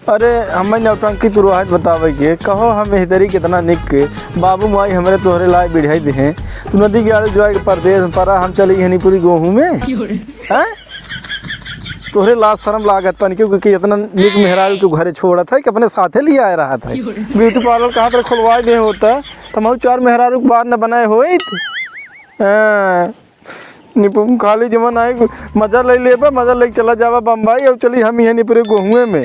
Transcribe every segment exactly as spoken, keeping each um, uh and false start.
अरे, हमें नौटंकी तुरवाहट बतावे के, कहो हम एह तरी कितना निक के, बाबू माई हमरे तोहरे लाए बिढ़ाई देहे। तू नदी के आड़ू जाए के परदेस में परा, हम चली हनी पूरी गोहूँ में। हैं? तोहरे लाज शरम लागत तनिके, क्योंकि इतना निक मेहरारू के घरे छोड़त है कि अपने साथे लियाए रहत है। ब्यूटी पार्लर कहाँ पर खुलवाए दे होता, तो हम चार मेहरारू के बार न बनाए होइत। हाँ। निपुम खाली जवन आए, मजा ले लेबा, मजा लेके चला जाबा बम्बई, अब चली हम इहे निपुरे गोहुए में।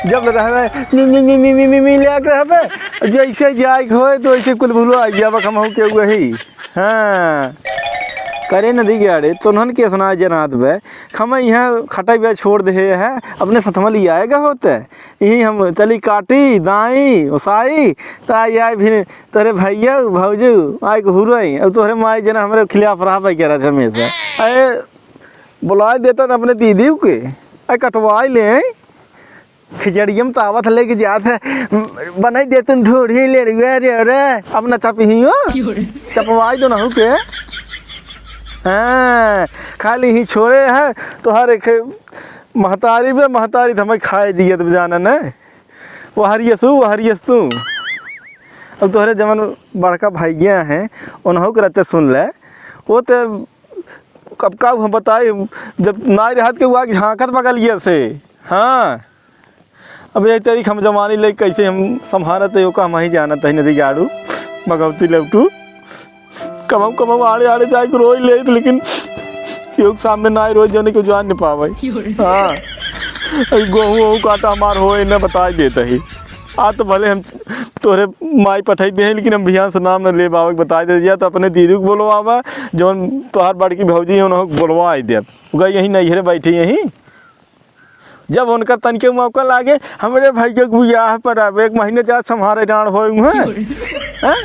जब ले रहबे, मी, मी, मी, ले आके रहबे, जैसे जाए के होए, तो ऐसे कुल भूलो आ जाबा, हम हो के वही। हाँ। करे नदी के आड़े, तोन्हन के सुना जनात बे, हम यहाँ खटाई बे छोड़ दे है, अपने साथ में लियाएगा होते। यही हम चली काटी, दाई, उसाई, तो आई, आई भी तोरे भैया, भौजी, आए के हुरई, अब तोहरे माई जना हमरे खिलाफ रहबे करत हमेशा। अरे, बुलाए देता न अपने दीदी के, अरे, कटवाए ले, खिचड़िया में तावत लेके जात है, बनाई दे तुम ढोढ़ी लेड़ुआ रे, रे, अपना चपहियो, चपवाई दो नहु के। हाँ, खाली ही छोड़े है, तोहर एक महतारी बे, महतारी तो हमें खाए जियत बे जाना न। वो हरियस तू, वो हरियस तू। अब तोहरे जवन बड़का भैया हैं, उन्हों के रहते सुन ले। वो तो अब का हम बताई, जब नाई रहत के वो आके झांकत बगलिए से। हाँ, अब यही तरीक हम जवानी ले कैसे हम संभालत है, ओका हम ही जानत है, नदी गाड़ू, बगौती लौटू। कबहू कबहू आड़े आड़े जाए के रोई लेत, लेकिन केहू के सामने ना रोई, जौने केहू जान नहीं पावे। हाँ, ई गोहूँ वहूँ काटा हमार होए, न बताई देत ही। आ तो भले हम तोहरे माई पठाई दे हैं, लेकिन हम भियान से नाम न ले बाबा के बताई दे, या तो अपने दीदी को बोलवावा, जौन तोहार बड़की भौजी है, उन्हों को बोलवा आई दे। गई यहीं नैहरे बैठी यहीं। जब उनका तनिके मौका लागे, हमरे भैया के बियाह पर अब एक महीने जा संभारे डांड होए हुए। हैं?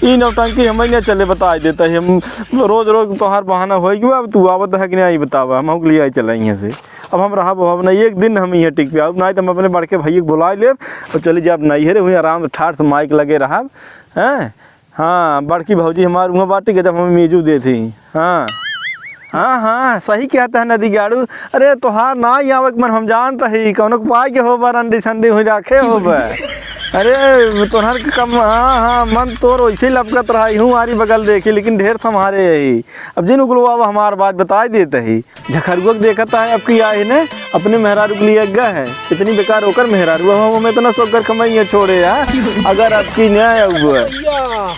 ई नौटंकी हमें न चले, बताई देता है। हम रोज रोज तोहार बहाना होए कि अब तू आवत है कि नहीं, बतावा, हम के लिए आई चला यहाँ से। अब हम रहब, अब नहीं, एक दिन हम यहाँ टिक पे आउब, नहीं तो हम अपने बड़के भैया के बुला लेब और चली जाब नैहरे हुई, आराम से ठाठ से माइक लगे रहब। हैं? हाँ, बड़की भौजी हमार उहाँ बाटी के जब हमें मेजू दे थी। हाँ। हाँ, हाँ, सही कहता है नदी गाड़ू। अरे, तोहार ना ही आवे के मन हम जानता ही, कौनो के पाए के होबा, रंडी संडी हुई राखे होबा। अरे, तोहर के कम, हाँ, हाँ, मन तोर वैसे ही लपकत रहा, हूँ आरी बगल देखी, लेकिन ढेर थम्हारे यही। अब जिन उगलवा हमार बात बताई देता ही। झखरुआ के देखत है, अब की आए ने अपने मेहरारू के लिए अग्गा है। इतनी बेकार होकर मेहरारू, हम, हम इतना सोकर कमाई है, छोड़े यार। अगर अब की न्याय हुआ। भैया।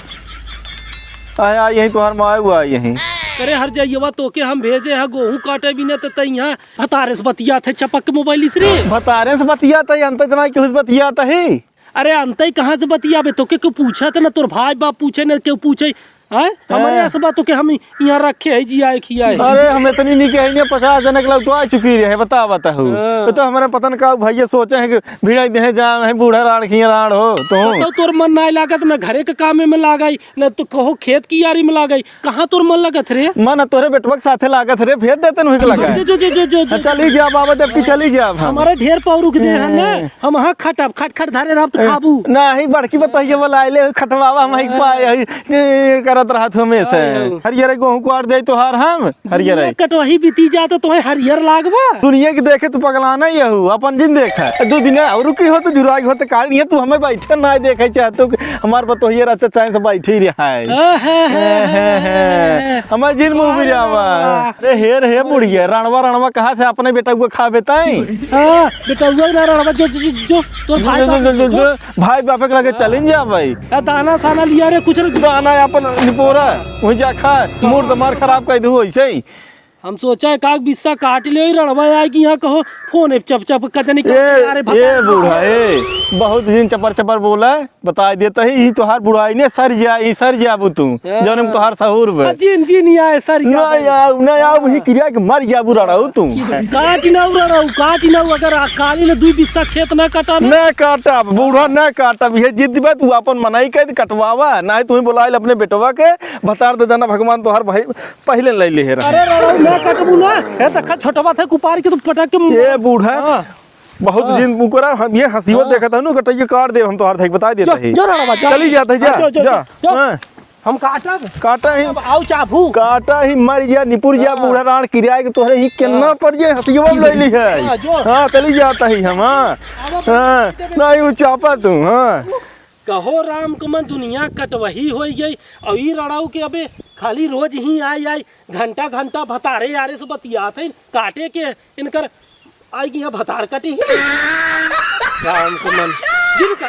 आय, आय, यहीं तोहार माय हुआ, यहीं। अरे हर जाइयवा, तोके हम भेजे है गोहूँ काटे बिना, त तै यहाँ भतारे से बतियात है चपक के मोबाइल से रे। भतारे से बतियात है, अंत इतना केहू से बतियात है। अरे अंतई कहाँ से बतियाबे? तोके केहू पूछत न, तोर भाई बाप पूछे न, केहू पूछे, हैं? हमरे हाँ। असबा तोके हम यहाँ रखे है, जियाए खियाए। अरे हम इतनी नहीं कहेंगे, पचास जने के लौटवा चुकी रहे, बता, बताहु। हाँ। तो, तो हमारे पता न का भैया सोचे हैं कि भिड़ाई दे जा, वहीं बूढ़ा राड़ खिया राड़ हो, तो। तो तोर मन ना लागत न घरे के कामे में लागाई, न तो कहो खेत की यारी में लागाई, कहाँ तोर मन लागत रे? मन तोरे बेटवा के साथे लागत रे, भेज देते नहीं के लगा। जो, जो, जो, जो, जो, जो। चली जा बाबा, जब की चली जा अब हम। हमारे ढेर पौरुख दे हैं ना, हैं। हम हाँ खटब, खट खट धरे रहब त ए, खाबू। नाही, बड़की बतहिया वाला आइले, खटवावा हम ही हाँ। पाए, ही, ये करत रहत हमें से। हाँ। हरियर गोहूँ काट दे तोहार हम, हरियर दुनिया है। कटवही बीती जात तोहे हरियर लागबा। दुनिया के देखे तू पगलाना ही हूँ, अपन जिन देखा। दो दिन और रुकी हो तो जुराई हो तो काट नहीं है, तू हमें बैठे ना देखे चाहतो कि हमार बतहिया रहते चैन से बैठे ही रहा है। हाँ, हाँ, हाँ, हैं, हैं, हाँ, हैं। हाँ। हमार जिन मुँह अरे बिरावा। वाह। अरे हेर हे बुढ़िया, रणवा, रणवा कहाँ से अपने बेटा को खा बेताई? हाँ, बेटउआ ना रणवा, जो, जो, जो, जो, तोर भाई जो, जो, बाप जो, जो, जो, जो, भाई बाप के लगे चलिन जा भाई। ए, दाना साना लिया रे, कुछ रे। दाना अपन निपोरा, वहीं जा खा, मूड दिमाग खराब कर दू ऐसे ही। हम सोचा है, काग बिस्सा काट ले, रणवा आए कि यहाँ कहो, फोन ए चप चप कजनी ए, अरे ए बता। बूढ़ा, ए, बहुत दिन चपर चपर बोला है, बता देता ही, ई तोहार बुढ़ाई ने सर जा, ई सर जाबू तू, हाँ। जौन में तोहार सहूर बे। हाँ, जिन, जिन, या, सर, या, ना बे। आऊ, ना आऊ, हाँ। ही किरिया के मर जाबू रड़ाऊ तू। काट ना रड़ाऊ, काट ना, अगर आ, काली ने दुई बिस्सा खेत ना काटा ना। ना काटब, बूढ़ा ना काटब, ये जिद बे तू अपन मनाई कर कटवावा, ना ही तू ही बुलाइल अपने बेटवा के, भतार दे देना भगवान तोहार भाई पहिले ले ले रहे। अरे रड़ाऊ ना कटबू ना, ए, देखा छोटवा थे कुपार के तू पटक के ए बूढ़ा, हाँ। बहुत हाँ। दिन मुकरा, हम ये हंसीवा हाँ। देखत हनु, कटैया काट देब हम तोहार, देख, बताई देता जो, ही। जो रड़वा, जा। चली जात ही, जा, हाँ, जो, जो, जा। जो। हाँ। हम काटब। काटा ही। अब आओ चाभू। काटा ही मर गया, निपुर गया, हाँ। बूढ़ा राण किराए के तोहरे ही केन्ना हाँ। पर जे हथियवा ले ली है। हाँ, जो। हाँ, चली जाता ही हम, हाँ। अब हाँ, नहीं, उ चापा तू, हाँ। कहो राम के मन दुनिया कटवही होई गई, और ई रड़ाऊ के अबे खाली रोज ही आई, आई, घंटा, घंटा भतारे यारे से बतियात है, काटे के इनकर आई कि यहाँ भतार कटी। राम के मन। जिनका